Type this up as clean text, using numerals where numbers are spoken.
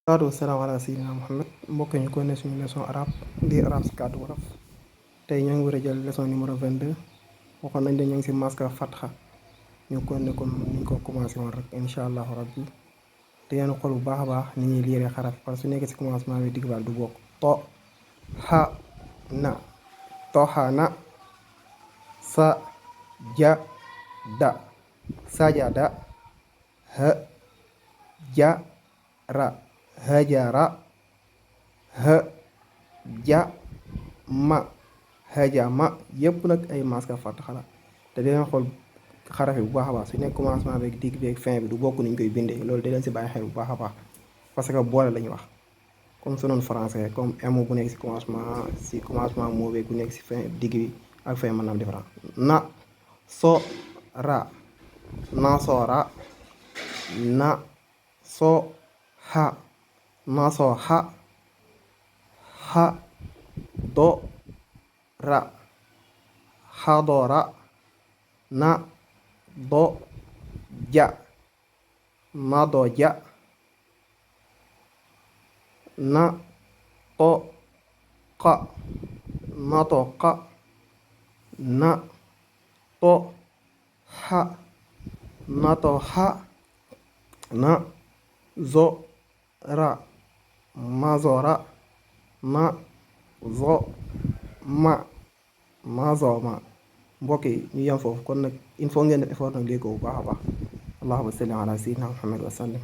salaatu wasalaam ala sayyidina Muhammad mbokk ñu ko ne suñu leçon arabe di arabe si kàddu wolof tey ñoo ngi war a jël leçon numéro 22 waxoon nañ de ñoo ngi si maska fatxa ñu ko ne comme niñ ko commencé woon rek incha allahu rabbi te yéen xool bu baax a baax ni ñuy liiree xaraf parce que su nekkee si commencement bi digg baal du bokk to xa na toxa na sa ja da sajada ha ja ra hajara hajama hajama yëpp nag ay maska fatxa la te dinañ xool xaraf yi bu baax a baax su nekk commencement beeg digg beeg fin bi du bokk niñ koy bindee loolu da leen si bàyyi xel bu baax a baax parce que boole la ñuy wax comme su noonu français comme m bu nekk si commencement moo beeg bu nekk si fin digg bi ak fin mën na am différent na so ra na soora na so ha nasoha ha do ra hadora na do ja nadoja na to ka natoqa na to ha natoha na zo ra mazora ma zo ma mazoma mbokk yi ñu yem foofu kon nag il faut ngeen def effort nag léegi bu baax a baax allahumma salli ala sayyidina Muhammad wa sallim